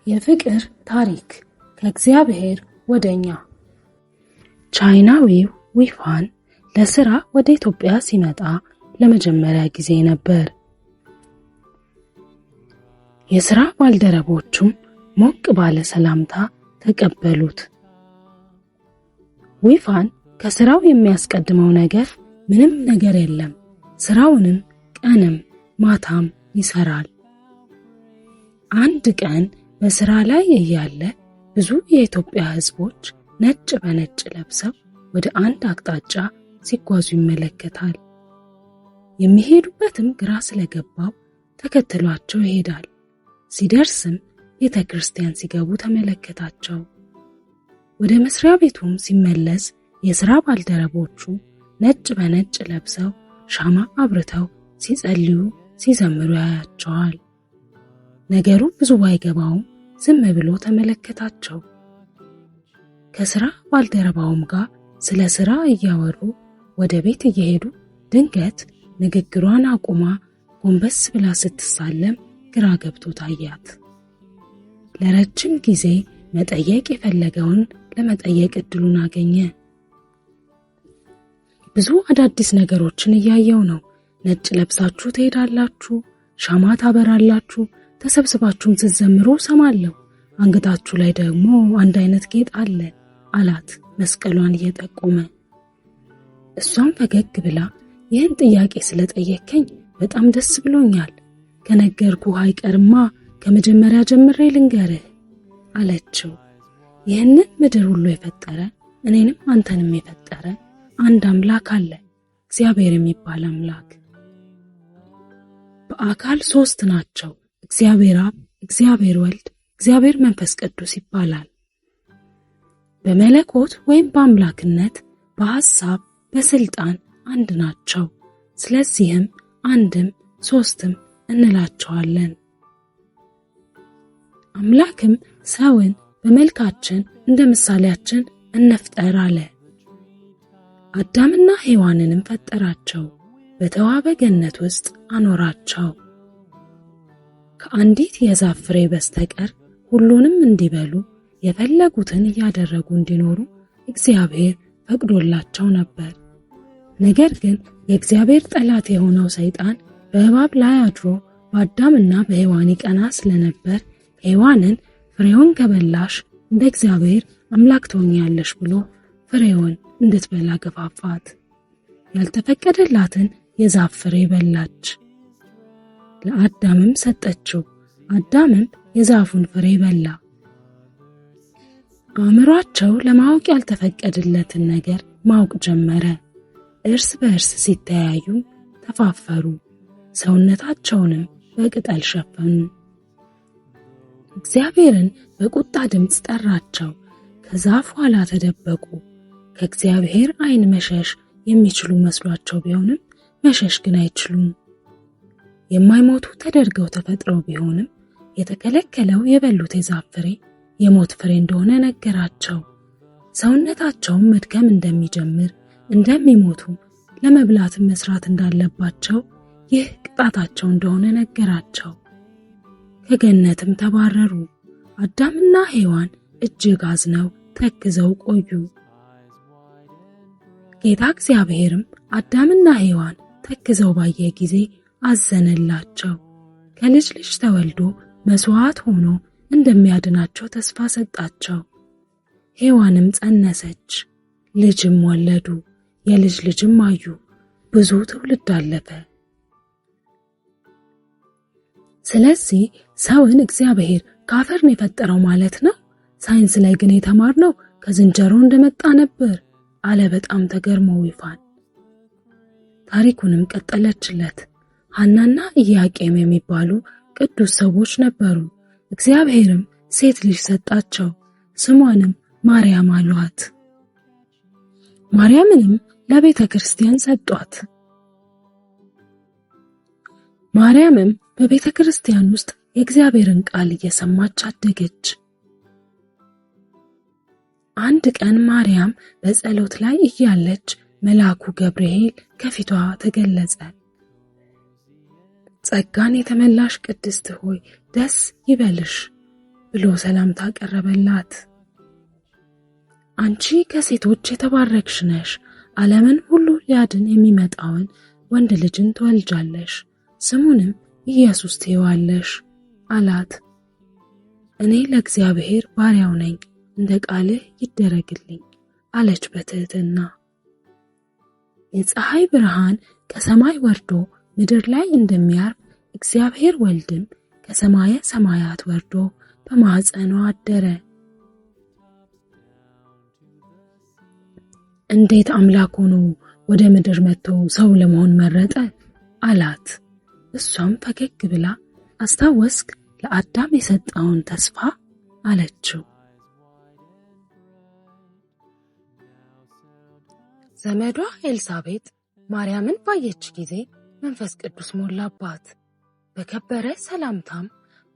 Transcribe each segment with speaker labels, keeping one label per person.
Speaker 1: የፍቅር ታሪክ ከእግዚአብሔር ወደኛ። ቻይናዊው ዊፋን ለስራ ወደ ኢትዮጵያ ሲመጣ ለመጀመሪያ ጊዜ ነበር። የስራ ባልደረቦቹም ሞቅ ባለ ሰላምታ ተቀበሉት። ዊፋን ከስራው የሚያስቀድመው ነገር ምንም ነገር የለም። ስራውንም ቀንም ማታም ይሰራል። አንድ ቀን በስራ ላይ እያለ ብዙ የኢትዮጵያ ሕዝቦች ነጭ በነጭ ለብሰው ወደ አንድ አቅጣጫ ሲጓዙ ይመለከታል። የሚሄዱበትም ግራ ስለገባው ተከትሏቸው ይሄዳል። ሲደርስም ቤተ ክርስቲያን ሲገቡ ተመለከታቸው። ወደ መስሪያ ቤቱም ሲመለስ የሥራ ባልደረቦቹ ነጭ በነጭ ለብሰው ሻማ አብርተው ሲጸልዩ ሲዘምሩ ያያቸዋል። ነገሩ ብዙ ባይገባውም ዝም ብሎ ተመለከታቸው። ከስራ ባልደረባውም ጋር ስለ ስራ እያወሩ ወደ ቤት እየሄዱ ድንገት ንግግሯን አቁማ ጎንበስ ብላ ስትሳለም ግራ ገብቶ ታያት። ለረጅም ጊዜ መጠየቅ የፈለገውን ለመጠየቅ እድሉን አገኘ። ብዙ አዳዲስ ነገሮችን እያየው ነው። ነጭ ለብሳችሁ ትሄዳላችሁ፣ ሻማ ታበራላችሁ፣ ተሰብስባችሁም ስትዘምሩ ሰማለሁ። አንገታችሁ ላይ ደግሞ አንድ አይነት ጌጥ አለ አላት መስቀሏን እየጠቆመ። እሷም ፈገግ ብላ ይህን ጥያቄ ስለጠየከኝ በጣም ደስ ብሎኛል። ከነገርኩህ አይቀርማ ከመጀመሪያ ጀምሬ ልንገርህ አለችው። ይህንን ምድር ሁሉ የፈጠረ እኔንም አንተንም የፈጠረ አንድ አምላክ አለ፣ እግዚአብሔር የሚባል አምላክ። በአካል ሶስት ናቸው፣ እግዚአብሔር አብ፣ እግዚአብሔር ወልድ፣ እግዚአብሔር መንፈስ ቅዱስ ይባላል። በመለኮት ወይም በአምላክነት በሐሳብ በስልጣን አንድ ናቸው። ስለዚህም አንድም ሶስትም እንላቸዋለን። አምላክም ሰውን በመልካችን እንደ ምሳሌያችን እንፍጠር አለ። አዳምና ሔዋንንም ፈጠራቸው፣ በተዋበ ገነት ውስጥ አኖራቸው። ከአንዲት የዛፍ ፍሬ በስተቀር ሁሉንም እንዲበሉ የፈለጉትን እያደረጉ እንዲኖሩ እግዚአብሔር ፈቅዶላቸው ነበር። ነገር ግን የእግዚአብሔር ጠላት የሆነው ሰይጣን በእባብ ላይ አድሮ በአዳምና በሔዋን ይቀና ስለነበር ሔዋንን ፍሬውን ከበላሽ እንደ እግዚአብሔር አምላክ ትሆኛለሽ ብሎ ፍሬውን እንድትበላ ገፋፋት። ያልተፈቀደላትን የዛፍ ፍሬ በላች፣ ለአዳምም ሰጠችው። አዳምም የዛፉን ፍሬ በላ። አእምሯቸው ለማወቅ ያልተፈቀደለትን ነገር ማወቅ ጀመረ። እርስ በእርስ ሲተያዩ ተፋፈሩ፣ ሰውነታቸውንም በቅጠል ሸፈኑ። እግዚአብሔርን በቁጣ ድምፅ ጠራቸው። ከዛፍ ኋላ ተደበቁ። ከእግዚአብሔር ዓይን መሸሽ የሚችሉ መስሏቸው ቢሆንም መሸሽ ግን አይችሉም። የማይሞቱ ተደርገው ተፈጥረው ቢሆንም የተከለከለው የበሉት የዛፍ ፍሬ የሞት ፍሬ እንደሆነ ነገራቸው። ሰውነታቸውም መድከም እንደሚጀምር እንደሚሞቱ፣ ለመብላትም መስራት እንዳለባቸው ይህ ቅጣታቸው እንደሆነ ነገራቸው። ከገነትም ተባረሩ። አዳምና ሔዋን እጅግ አዝነው ተክዘው ቆዩ። ጌታ እግዚአብሔርም አዳምና ሔዋን ተክዘው ባየ ጊዜ አዘነላቸው። ከልጅ ልጅ ተወልዶ መስዋዕት ሆኖ እንደሚያድናቸው ተስፋ ሰጣቸው። ሔዋንም ጸነሰች፣ ልጅም ወለዱ፣ የልጅ ልጅም አዩ። ብዙ ትውልድ አለፈ። ስለዚህ ሰውን እግዚአብሔር ከአፈር ነው የፈጠረው ማለት ነው። ሳይንስ ላይ ግን የተማርነው ከዝንጀሮ እንደመጣ ነበር አለ በጣም ተገርሞ ዊፋን። ታሪኩንም ቀጠለችለት። ሐናና ኢያቄም የሚባሉ ቅዱስ ሰዎች ነበሩ። እግዚአብሔርም ሴት ልጅ ሰጣቸው፣ ስሟንም ማርያም አሏት። ማርያምንም ለቤተ ክርስቲያን ሰጧት። ማርያምም በቤተ ክርስቲያን ውስጥ የእግዚአብሔርን ቃል እየሰማች አደገች። አንድ ቀን ማርያም በጸሎት ላይ እያለች መልአኩ ገብርኤል ከፊቷ ተገለጸ። ጸጋን የተመላሽ ቅድስት ሆይ ደስ ይበልሽ፣ ብሎ ሰላምታ ቀረበላት። አንቺ ከሴቶች የተባረክሽ ነሽ፣ ዓለምን ሁሉ ሊያድን የሚመጣውን ወንድ ልጅን ትወልጃለሽ፣ ስሙንም ኢየሱስ ትይዋለሽ አላት። እኔ ለእግዚአብሔር ባሪያው ነኝ፣ እንደ ቃልህ ይደረግልኝ አለች በትህትና። የፀሐይ ብርሃን ከሰማይ ወርዶ ምድር ላይ እንደሚያርፍ እግዚአብሔር ወልድም ከሰማየ ሰማያት ወርዶ በማኅፀኗ አደረ። እንዴት አምላክ ሆኖ ወደ ምድር መጥቶ ሰው ለመሆን መረጠ? አላት። እሷም ፈገግ ብላ አስታወስክ ለአዳም የሰጠውን ተስፋ አለችው። ዘመዷ ኤልሳቤጥ ማርያምን ባየች ጊዜ መንፈስ ቅዱስ ሞላባት። በከበረ ሰላምታም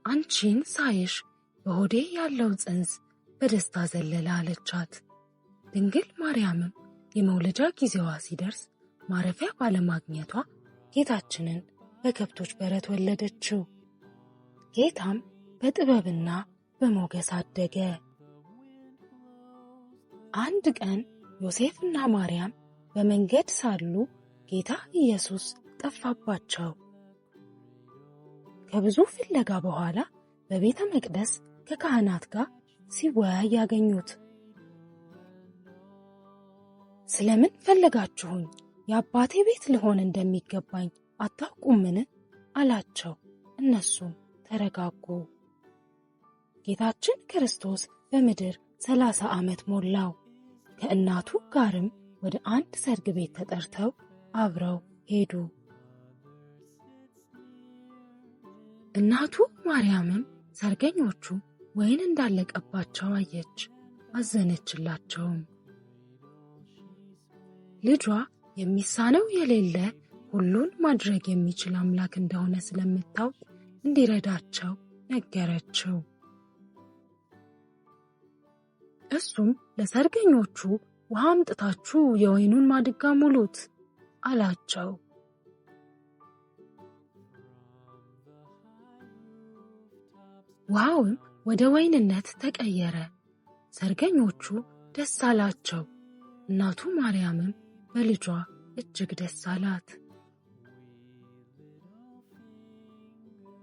Speaker 1: አንቺን ሳይሽ በሆዴ ያለው ጽንስ በደስታ ዘለለ አለቻት። ድንግል ማርያምም የመውለጃ ጊዜዋ ሲደርስ ማረፊያ ባለማግኘቷ ጌታችንን በከብቶች በረት ወለደችው። ጌታም በጥበብና በሞገስ አደገ። አንድ ቀን ዮሴፍና ማርያም በመንገድ ሳሉ ጌታ ኢየሱስ ጠፋባቸው። ከብዙ ፍለጋ በኋላ በቤተ መቅደስ ከካህናት ጋር ሲወያይ ያገኙት። ስለምን ፈለጋችሁኝ? የአባቴ ቤት ልሆን እንደሚገባኝ አታውቁምን? አላቸው። እነሱም ተረጋጉ። ጌታችን ክርስቶስ በምድር 30 ዓመት ሞላው። ከእናቱ ጋርም ወደ አንድ ሰርግ ቤት ተጠርተው አብረው ሄዱ። እናቱ ማርያምም ሰርገኞቹ ወይን እንዳለቀባቸው አየች፣ አዘነችላቸውም። ልጇ የሚሳነው የሌለ ሁሉን ማድረግ የሚችል አምላክ እንደሆነ ስለምታውቅ እንዲረዳቸው ነገረችው። እሱም ለሰርገኞቹ ውሃ አምጥታችሁ የወይኑን ማድጋ ሙሉት አላቸው። ውሃውም ወደ ወይንነት ተቀየረ። ሰርገኞቹ ደስ አላቸው። እናቱ ማርያምም በልጇ እጅግ ደስ አላት።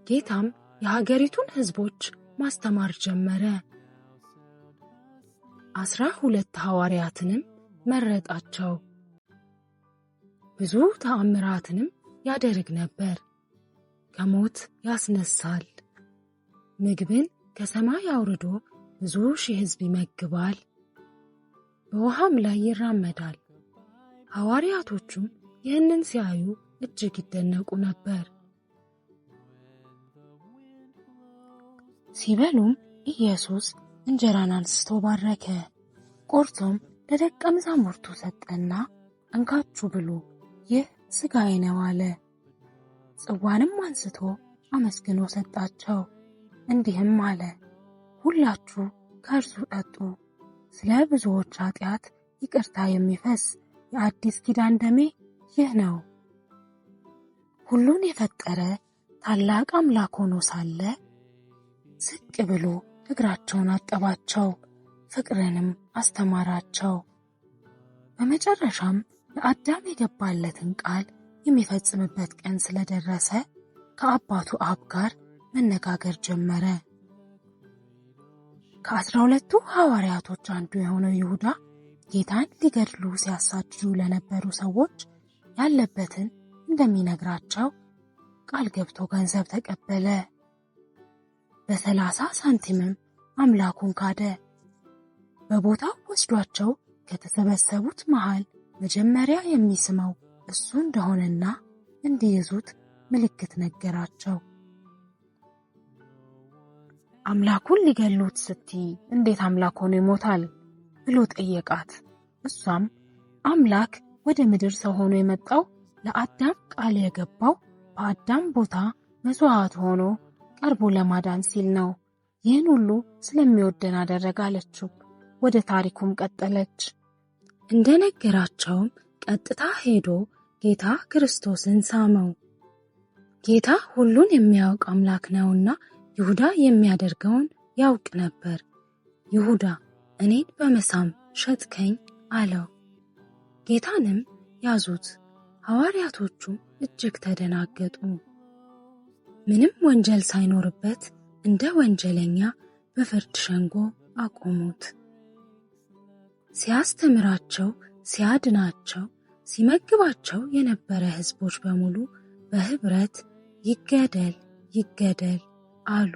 Speaker 1: ጌታም የሀገሪቱን ሕዝቦች ማስተማር ጀመረ። 12 ሐዋርያትንም መረጣቸው። ብዙ ተአምራትንም ያደርግ ነበር። ከሞት ያስነሳል፣ ምግብን ከሰማይ አውርዶ ብዙ ሺህ ሕዝብ ይመግባል፣ በውሃም ላይ ይራመዳል። ሐዋርያቶቹም ይህንን ሲያዩ እጅግ ይደነቁ ነበር። ሲበሉም ኢየሱስ እንጀራን አንስቶ ባረከ፣ ቆርሶም ለደቀ መዛሙርቱ ሰጠና እንካችሁ ብሉ፣ ይህ ሥጋዬ ነው አለ። ጽዋንም አንስቶ አመስግኖ ሰጣቸው፣ እንዲህም አለ፦ ሁላችሁ ከእርሱ ጠጡ፣ ስለ ብዙዎች ኃጢአት ይቅርታ የሚፈስ የአዲስ ኪዳን ደሜ ይህ ነው። ሁሉን የፈጠረ ታላቅ አምላክ ሆኖ ሳለ ዝቅ ብሎ እግራቸውን አጠባቸው፣ ፍቅርንም አስተማራቸው። በመጨረሻም ለአዳም የገባለትን ቃል የሚፈጽምበት ቀን ስለደረሰ ከአባቱ አብ ጋር መነጋገር ጀመረ። ከ12ቱ ሐዋርያቶች አንዱ የሆነው ይሁዳ ጌታን ሊገድሉ ሲያሳድዱ ለነበሩ ሰዎች ያለበትን እንደሚነግራቸው ቃል ገብቶ ገንዘብ ተቀበለ። በ30 ሳንቲምም አምላኩን ካደ። በቦታው ወስዷቸው ከተሰበሰቡት መሃል መጀመሪያ የሚስመው እሱ እንደሆነና እንዲይዙት ምልክት ነገራቸው። አምላኩን ሊገሉት ስትይ እንዴት አምላክ ሆኖ ይሞታል ብሎ ጠየቃት። እሷም አምላክ ወደ ምድር ሰው ሆኖ የመጣው ለአዳም ቃል የገባው በአዳም ቦታ መስዋዕት ሆኖ ቀርቦ ለማዳን ሲል ነው። ይህን ሁሉ ስለሚወደን አደረገ አለችው። ወደ ታሪኩም ቀጠለች። እንደነገራቸውም ቀጥታ ሄዶ ጌታ ክርስቶስን ሳመው። ጌታ ሁሉን የሚያውቅ አምላክ ነውና ይሁዳ የሚያደርገውን ያውቅ ነበር። ይሁዳ እኔን በመሳም ሸጥከኝ አለው። ጌታንም ያዙት። ሐዋርያቶቹም እጅግ ተደናገጡ። ምንም ወንጀል ሳይኖርበት እንደ ወንጀለኛ በፍርድ ሸንጎ አቆሙት። ሲያስተምራቸው፣ ሲያድናቸው፣ ሲመግባቸው የነበረ ሕዝቦች በሙሉ በህብረት ይገደል ይገደል አሉ።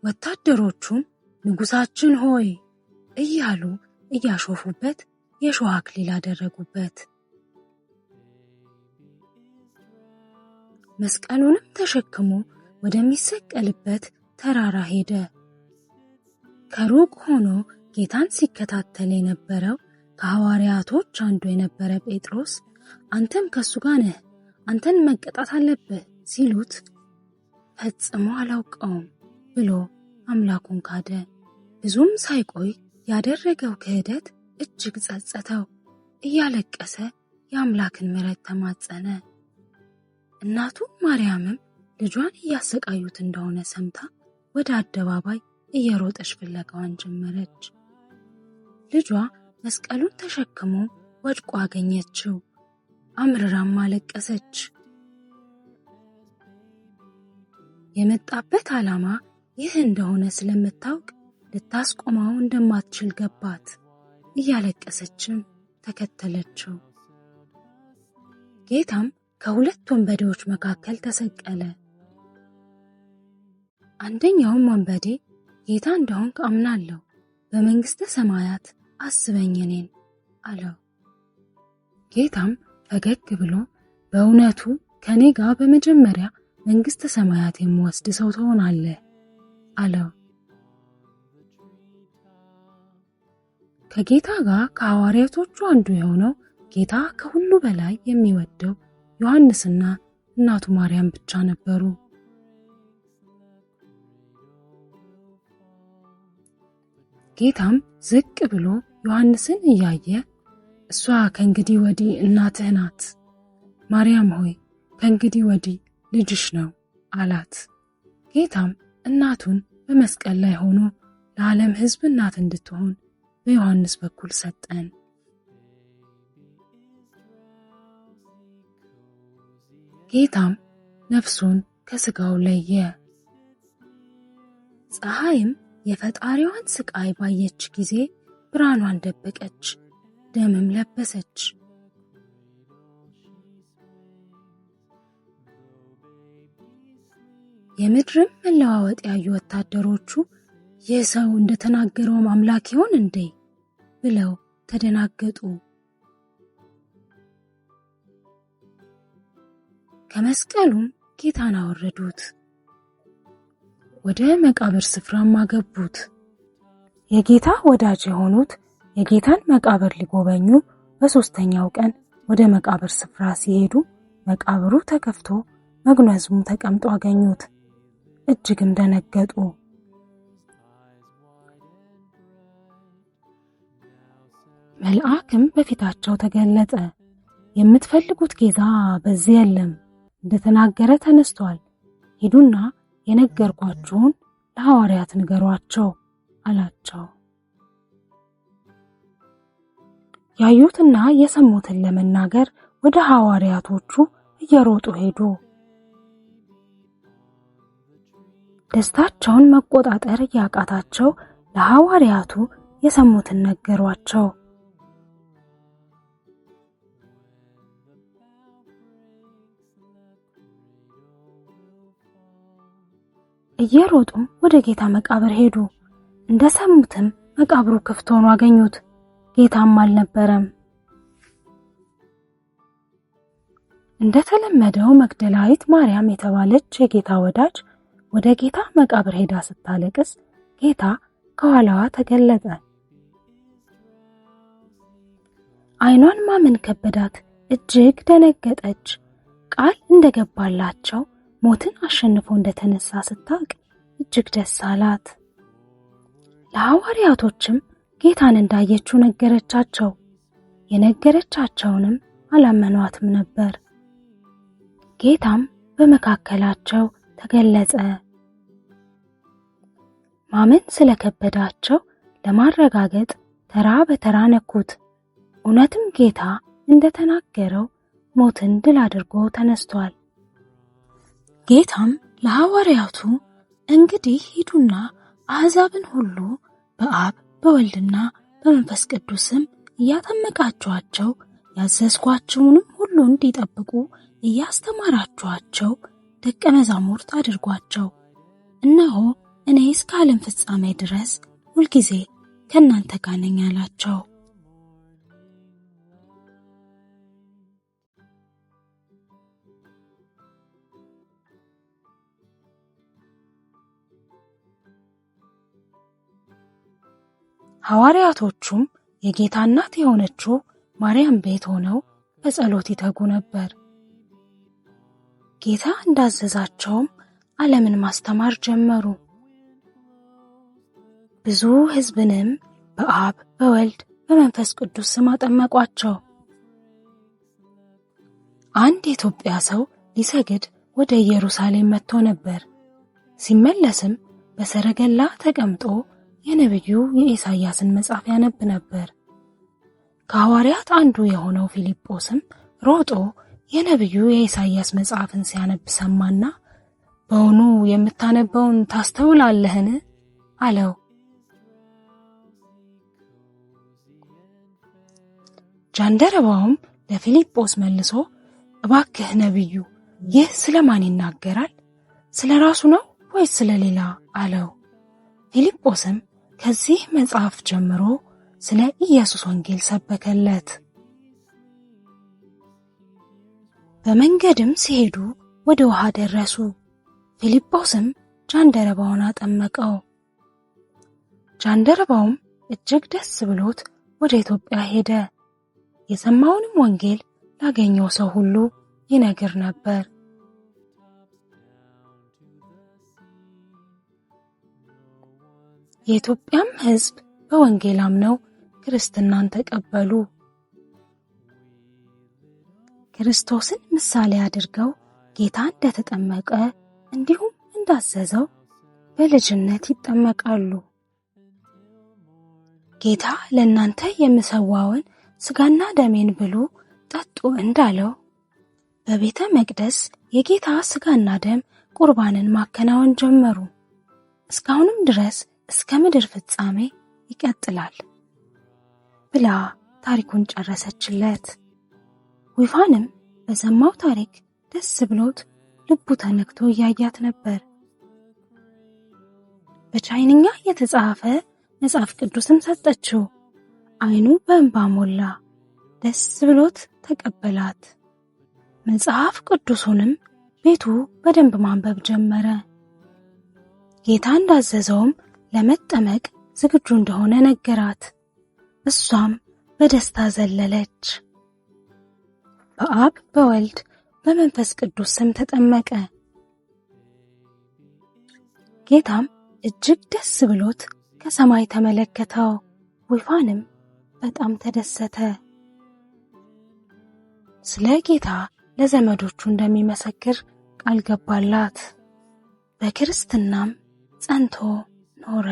Speaker 1: ወታደሮቹም ንጉሳችን ሆይ እያሉ እያሾፉበት የሾህ አክሊል አደረጉበት። መስቀሉንም ተሸክሞ ወደሚሰቀልበት ተራራ ሄደ። ከሩቅ ሆኖ ጌታን ሲከታተል የነበረው ከሐዋርያቶች አንዱ የነበረ ጴጥሮስ አንተም ከሱ ጋር ነህ፣ አንተን መቀጣት አለብህ ሲሉት ፈጽሞ አላውቀውም ብሎ አምላኩን ካደ። ብዙም ሳይቆይ ያደረገው ክህደት እጅግ ጸጸተው። እያለቀሰ የአምላክን ምሕረት ተማጸነ። እናቱ ማርያምም ልጇን እያሰቃዩት እንደሆነ ሰምታ ወደ አደባባይ እየሮጠች ፍለጋዋን ጀመረች። ልጇ መስቀሉን ተሸክሞ ወድቆ አገኘችው። አምርራም አለቀሰች። የመጣበት ዓላማ ይህ እንደሆነ ስለምታውቅ ልታስቆመው እንደማትችል ገባት። እያለቀሰችም ተከተለችው። ጌታም ከሁለት ወንበዴዎች መካከል ተሰቀለ። አንደኛውም ወንበዴ ጌታ እንደሆንክ አምናለሁ፣ በመንግሥተ ሰማያት አስበኝ እኔን አለው። ጌታም ፈገግ ብሎ በእውነቱ ከኔ ጋር በመጀመሪያ መንግሥተ ሰማያት የምወስድ ሰው ትሆናለህ አለው። ከጌታ ጋር ከሐዋርያቶቹ አንዱ የሆነው ጌታ ከሁሉ በላይ የሚወደው ዮሐንስና እናቱ ማርያም ብቻ ነበሩ። ጌታም ዝቅ ብሎ ዮሐንስን እያየ እሷ ከእንግዲህ ወዲህ እናትህ ናት፣ ማርያም ሆይ ከእንግዲህ ወዲህ ልጅሽ ነው አላት። ጌታም እናቱን በመስቀል ላይ ሆኖ ለዓለም ሕዝብ እናት እንድትሆን በዮሐንስ በኩል ሰጠን። ጌታም ነፍሱን ከሥጋው ለየ። ፀሐይም የፈጣሪዋን ስቃይ ባየች ጊዜ ብርሃኗን ደበቀች፣ ደምም ለበሰች። የምድርም መለዋወጥ ያዩ ወታደሮቹ ይህ ሰው እንደተናገረውም አምላክ ይሆን እንዴ ብለው ተደናገጡ። ከመስቀሉም ጌታን አወረዱት፣ ወደ መቃብር ስፍራም አገቡት። የጌታ ወዳጅ የሆኑት የጌታን መቃብር ሊጎበኙ በሦስተኛው ቀን ወደ መቃብር ስፍራ ሲሄዱ መቃብሩ ተከፍቶ መግነዙም ተቀምጦ አገኙት። እጅግም ደነገጡ። መልአክም በፊታቸው ተገለጠ። የምትፈልጉት ጌታ በዚህ የለም፣ እንደተናገረ ተነስቷል። ሂዱና የነገርኳችሁን ለሐዋርያት ንገሯቸው አላቸው። ያዩትና የሰሙትን ለመናገር ወደ ሐዋርያቶቹ እየሮጡ ሄዱ። ደስታቸውን መቆጣጠር ያቃታቸው ለሐዋርያቱ የሰሙትን ነገሯቸው። እየሮጡም ወደ ጌታ መቃብር ሄዱ። እንደሰሙትም መቃብሩ ክፍት ሆኖ አገኙት። ጌታም አልነበረም። እንደተለመደው መግደላዊት ማርያም የተባለች የጌታ ወዳጅ ወደ ጌታ መቃብር ሄዳ ስታለቅስ ጌታ ከኋላዋ ተገለጠ። ዓይኗን ማመን ከበዳት፣ እጅግ ደነገጠች። ቃል እንደገባላቸው ሞትን አሸንፎ እንደተነሳ ስታውቅ እጅግ ደስ አላት። ለሐዋርያቶችም ጌታን እንዳየችው ነገረቻቸው። የነገረቻቸውንም አላመኗትም ነበር። ጌታም በመካከላቸው ተገለጸ። ማመን ስለከበዳቸው ለማረጋገጥ ተራ በተራ ነኩት። እውነትም ጌታ እንደተናገረው ሞትን ድል አድርጎ ተነስቷል። ጌታም ለሐዋርያቱ እንግዲህ ሂዱና አሕዛብን ሁሉ በአብ በወልድና በመንፈስ ቅዱስም እያጠመቃችኋቸው ያዘዝኳችሁንም ሁሉ እንዲጠብቁ እያስተማራችኋቸው ደቀ መዛሙርት አድርጓቸው። እነሆ እኔ እስከ ዓለም ፍጻሜ ድረስ ሁልጊዜ ከእናንተ ጋር ነኝ አላቸው። ሐዋርያቶቹም የጌታ እናት የሆነችው ማርያም ቤት ሆነው በጸሎት ይተጉ ነበር። ጌታ እንዳዘዛቸውም ዓለምን ማስተማር ጀመሩ። ብዙ ሕዝብንም በአብ በወልድ በመንፈስ ቅዱስ ስም አጠመቋቸው። አንድ የኢትዮጵያ ሰው ሊሰግድ ወደ ኢየሩሳሌም መጥቶ ነበር። ሲመለስም በሰረገላ ተቀምጦ የነቢዩ የኢሳይያስን መጽሐፍ ያነብ ነበር። ከሐዋርያት አንዱ የሆነው ፊልጶስም ሮጦ የነቢዩ የኢሳይያስ መጽሐፍን ሲያነብ ሰማና በውኑ የምታነበውን ታስተውላለህን? አለው። ጃንደረባውም ለፊልጶስ መልሶ እባክህ ነቢዩ ይህ ስለማን ይናገራል? ስለ ራሱ ነው ወይስ ስለ ሌላ? አለው። ፊልጶስም ከዚህ መጽሐፍ ጀምሮ ስለ ኢየሱስ ወንጌል ሰበከለት። በመንገድም ሲሄዱ ወደ ውሃ ደረሱ። ፊልጶስም ጃንደረባውን አጠመቀው። ጃንደረባውም እጅግ ደስ ብሎት ወደ ኢትዮጵያ ሄደ። የሰማውንም ወንጌል ላገኘው ሰው ሁሉ ይነግር ነበር። የኢትዮጵያም ሕዝብ በወንጌል አምነው ክርስትናን ተቀበሉ። ክርስቶስን ምሳሌ አድርገው ጌታ እንደተጠመቀ እንዲሁም እንዳዘዘው በልጅነት ይጠመቃሉ። ጌታ ለእናንተ የምሰዋውን ሥጋና ደሜን ብሉ ጠጡ እንዳለው በቤተ መቅደስ የጌታ ሥጋና ደም ቁርባንን ማከናወን ጀመሩ። እስካሁንም ድረስ እስከ ምድር ፍጻሜ ይቀጥላል ብላ ታሪኩን ጨረሰችለት። ዊፋንም በሰማው ታሪክ ደስ ብሎት ልቡ ተነክቶ እያያት ነበር። በቻይንኛ የተጻፈ መጽሐፍ ቅዱስም ሰጠችው። ዓይኑ በእንባ ሞላ። ደስ ብሎት ተቀበላት። መጽሐፍ ቅዱሱንም ቤቱ በደንብ ማንበብ ጀመረ። ጌታ እንዳዘዘውም ለመጠመቅ ዝግጁ እንደሆነ ነገራት። እሷም በደስታ ዘለለች። በአብ በወልድ በመንፈስ ቅዱስ ስም ተጠመቀ። ጌታም እጅግ ደስ ብሎት ከሰማይ ተመለከተው። ዊፋንም በጣም ተደሰተ። ስለ ጌታ ለዘመዶቹ እንደሚመሰክር ቃል ገባላት። በክርስትናም ጸንቶ ኖረ።